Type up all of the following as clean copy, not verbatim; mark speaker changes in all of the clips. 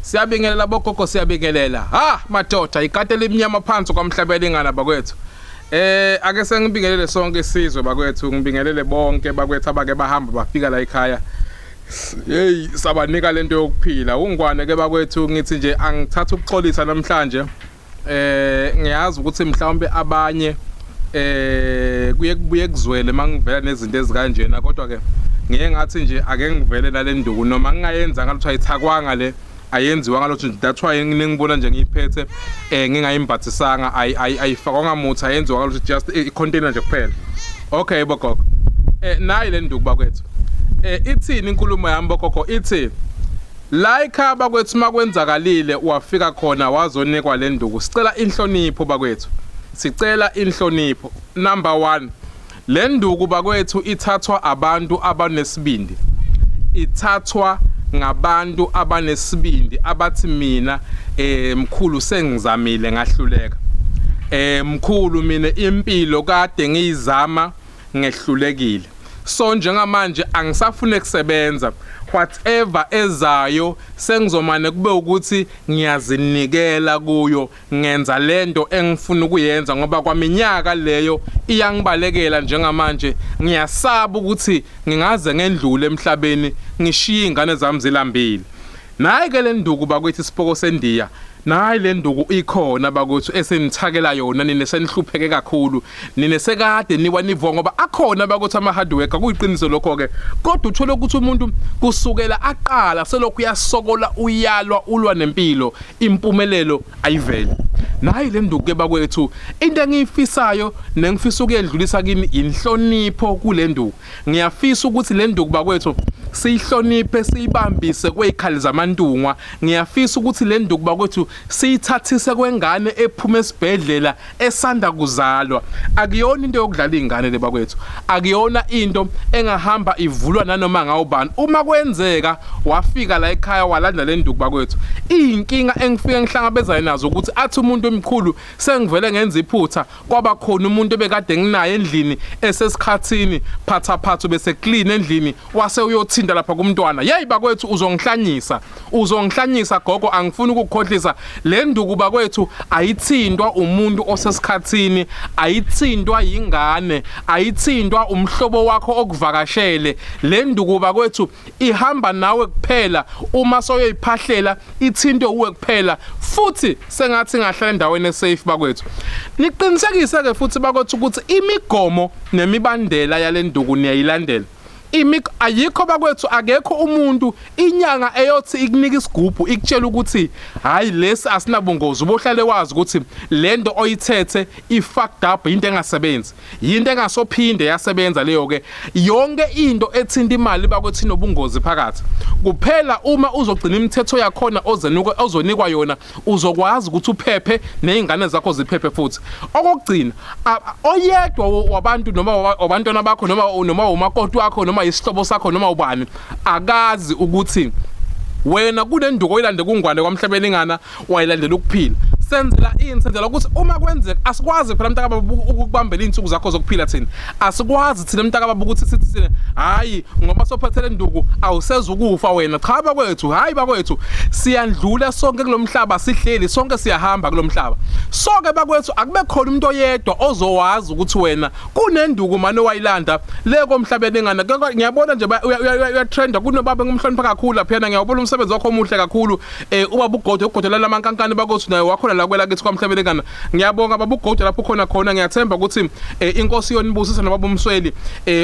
Speaker 1: Siyabingelela bogogo siyabingelela. Ha madoda ikati elimnyama phansi kwamhlabelingana bakwethu. Eh ake sengibingelele sonke isizwe bakwethu ngibingelele bonke bakwethu abake bahamba bafika la ekhaya. Hey sabanika lento yokuphila. Ungwane ke bakwethu ngithi nje angithatha ukuxolisa namhlanje. Eh ngiyazi ukuthi mhlawumbe abanye eh kuye kubuye kuzwele mangivela nezinto ezikanjena kodwa ke ngiye ngathi nje ake ngivele nale nduku noma ngingayenza ngalutho ayithakwanga le ayenziwa ngalutho nje that's why ningibona nje ngiyiphethe eh ngingayimbathisanga ayifakwanga muthi ayenziwa ngalutho just i container nje kuphela. Okay bogogo, eh nayi le nduku bakwethu. Eh ithini inkulumo yami bogogo? Ithi la ekhaya bakwethu makwenzakalile wafika khona wazonikwa le nduku, sicela inhlonipho bakwethu, sicela inhlonipho. Number 1, le nduku bakwethu ithathwa abantu abanesibindi, ithathwa ngabantu abanesibindi abathi mina mkhulu sengizamile ngahluleka, mkhulu mina impilo kade ngiyizama ngehlulekile, so njengamanje angisafune kusebenza, whatever ezayo sengizomane kube ukuthi ngiyazinikela kuyo, ngenza lento engifuna ukuyenza ngoba kwaminyaka leyo iyangibalekela. Njengamanje ngiyasaba ukuthi ngingaze ngendlule emhlabeni ngishiye ingane zami zilambile. Nayi ke le nduku bakwethu, isipoko sendiya. Nayi le nduku ikhona bakwethu esenithakela yona nina senihlupheke kakhulu, nina sekade niwa nivuka, ngoba akhona bakwethu ama hard worker, kuyiqiniso lokho ke, kodwa uthola ukuthi umuntu kusukela aqala selokhu uyasokola, uyalwa, ulwa nempilo, impumelelo ayiveli. Nayi le nduku ke bakwethu. Into engiyifisayo nengifisa ukuyedlulisa kini inhlonipho kule nduku. Ngiyafisa ukuthi le nduku bakwethu siyihloniphe, siyibambise kwezikhali zamantungwa. Ngiyafisa ukuthi le nduku bakwethu siyithathise kwengane ephuma esibhedlela esanda kuzalwa. Akuyona into yokudlala izingane le bakwethu, akuyona into engahamba ivulwa nanoma ngawubani. Uma kwenzeka wafika la ekhaya walanda le nduku bakwethu, iyinkinga engifike ngihlangabezane nazo ukuthi athi umuntu omkhulu sengivele ngenza iphutha, kwaba khona umuntu ebekade nginaye endlini esesikhathini phathaphatha bese clean endlini wase uyothinta lapha kumntwana. Yeyi bakwethu, uzongihlanyisa, uzongihlanyisa gogo, angifuni ukukukhohlisa. Le nduku bakwethu ayithintwa umuntu osesikhathini, ayithintwa yingane, ayithintwa umhlobo wakho okuvakashele. Le nduku bakwethu ihamba nawe kuphela uma soyoyiphahlela, ithintwe uwe kuphela futhi sengathi ingahlala endaweni esafe bakwethu. Niqinisekise ke futhi bakwethu ukuthi imigomo nemibandela yale nduku niyayilandela. Ayikho bakwethu, akekho umuntu inyanga eyothi ikunika isigubhu ikutshela ukuthi hayi lesi asinabungozi, ubohlale wazi ukuthi lento oyithethe i fucked up, into engasebenzi, yinto engasophinde yasebenza leyo ke. Yonke into ethinta imali bakwethu inobungozi phakathi. Kuphela uma uzogcina imithetho yakhona ozenuka ozonikwa yona uzokwazi ukuthi uphephe nezingane zakho ziphephe futhi. Okokugcina, oyedwa wabantu noma wabantwana bakho noma umakoti wakho noma isihlobo sakho noma ubani akazi ukuthi wena kunenduku oyilande kungwane kwamhlabelingana wayilandela ukuphila. Senzela ini? Senzela ukuthi uma kwenzeka, asikwazi phela mntakababa ukukubambela iy'nsuku zakho zokuphila thina. Asikwazi thina mntakababa ukuthi sithi thina hhayi ngoba sophathele nduku awuseza ukufa wena. Cha bakwethu, hhayi bakwethu, siyandlula sonke kulo mhlaba, sihleli sonke, siyahamba kulo mhlaba soke bakwethu. Akube khona umuntu oyedwa ozowazi ukuthi wena kunenduku mane wayilanda le komhlabeni engana. Ngiyabona nje uyatrenda kunobaba engimhlonipha kakhulu laphiyana, ngiyawubona umsebenzi wakho omuhle kakhulu, ubaba uGodo, uGodo lamankankane bakwethu, naye wakhona la kwela kithi kwamhlabeni engana. Ngiyabonga baba uGodo lapho khona khona, ngiyathemba ukuthi inkosi yonibusisa nobaba uMsweli,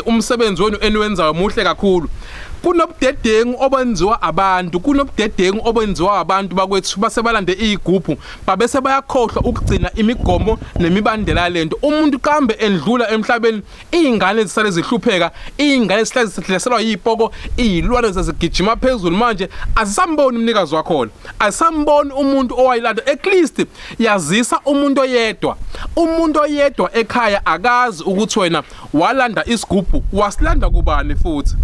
Speaker 1: umsebenzi wenu eniwenzayo muhle kakhulu. Kunobudedengu obenziwa abantu, kunobudedengu obenziwa abantu bakwethu, base balande izigubhu babese bayakhohlwa ukugcina imigomo nemibandela lento. Umuntu kambe endlula emhlabeni, izingane zisale zihlupheka, izingane zihlale zihlaselwa yipoko, izilwane zezigijima phezulu, manje azisamboni umnikazi wakhona, asamboni umuntu owayilanda. At least yazisa umuntu oyedwa, umuntu oyedwa ekhaya akazi ukuthi wena walanda isigubhu, wasilanda kubani futhi.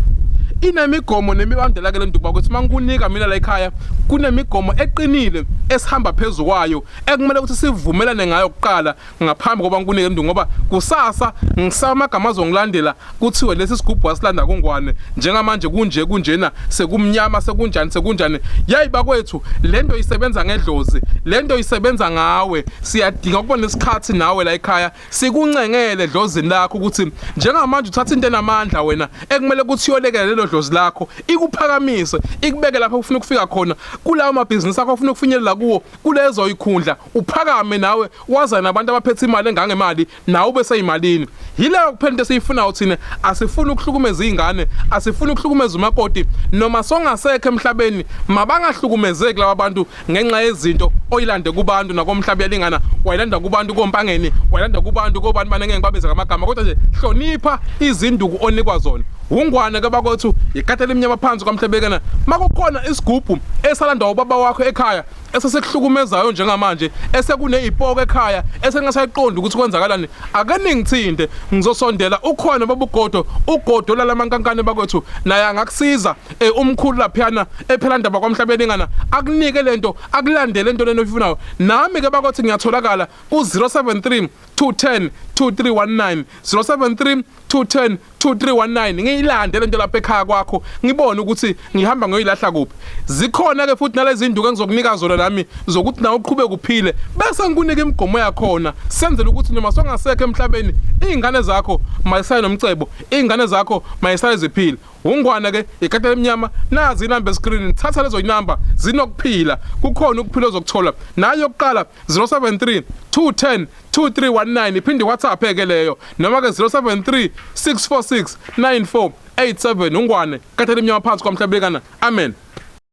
Speaker 1: Inemigomo nemibandela ke le nduku bakwethu. Mangikunika mina la ekhaya kunemigomo eqinile esihamba phezu kwayo ekumele ukuthi sivumelane ngayo kuqala ngaphambi koba ngikunike nduku, ngoba kusasa ngisaba amagama azongilandela kuthiwe lesi sigubhu wasilanda kungwane, njengamanje kunje kunjena, sekumnyama, sekunjani sekunjani. Yayi bakwethu, lento isebenza ngedlozi, lento isebenza ngawe. Siyadinga ukuba nesikhathi nawe la ekhaya, sikuncengele edlozini lakho ukuthi njengamanje uthatha into enamandla wena ekumele ukuthi uyolekela lelo dlozi lakho, ikuphakamise, ikubeke lapho ufuna ukufika khona, kulawo mabhizinisi akho ofuna ukufinyelela kuwo, kulezo ikhundla, uphakame nawe, wazane nabantu abaphethe imali engangemali, nawe ube seyimalini. Yileyo kuphela into esiyifunayo thina. Asifuni ukuhlukumeza izingane, asifuni ukuhlukumeza umakoti noma songasekho emhlabeni. Mabangahlukumezeki laba bantu ngenxa yezinto oyilande kubantu nakomhlaba uyalingana, wayilanda kubantu kompangeni, wayilanda kubantu kobani banenge ngibabiza ngamagama, kodwa nje hlonipha izinduku onikwa zona. Ungwane ke bakwethu, ikati elimnyama phansi kwamhlabekana. Makukhona isigubhu esalandwa ubaba wakho ekhaya esesekuhlukumezayo njengamanje, esekuneyipoko ekhaya esengasayiqondi ukuthi kwenzakalani, ake ningithinte, ngizosondela. Ukhona baba uGodo, uGodo lalamankankane bakwethu, naye angakusiza. Umkhulu laphiyana ephelandaba kwamhlabelingana akunike lento, akulandele into lento oyifunayo. Nami ke bakwethu ngiyatholakala ku 073 210 2319, 073 210 2319. Ngiyilande lento lapha ekhaya kwakho, ngibone ukuthi ngihamba ngiyoyilahla kuphi. Zikhona ke futhi nalezi nduku engizokunika zona nami zokuthi nawe uqhubeke uphile, bese ngikunika imigomo yakhona, senzele ukuthi noma songasekho emhlabeni, izingane zakho mayisale nomcebo, izingane zakho mayisale ziphile. Ungwana ke ikati lemnyama. Nazi inamba escreen, thatha lezo inamba, zinokuphila, kukhona ukuphila ozokuthola. Nayo yokuqala 073 210 2319, iphinde WhatsApp ke leyo, noma ke 073 646 9487. Ungwane, ikati lemnyama phansi kwamhlabekana. Amen.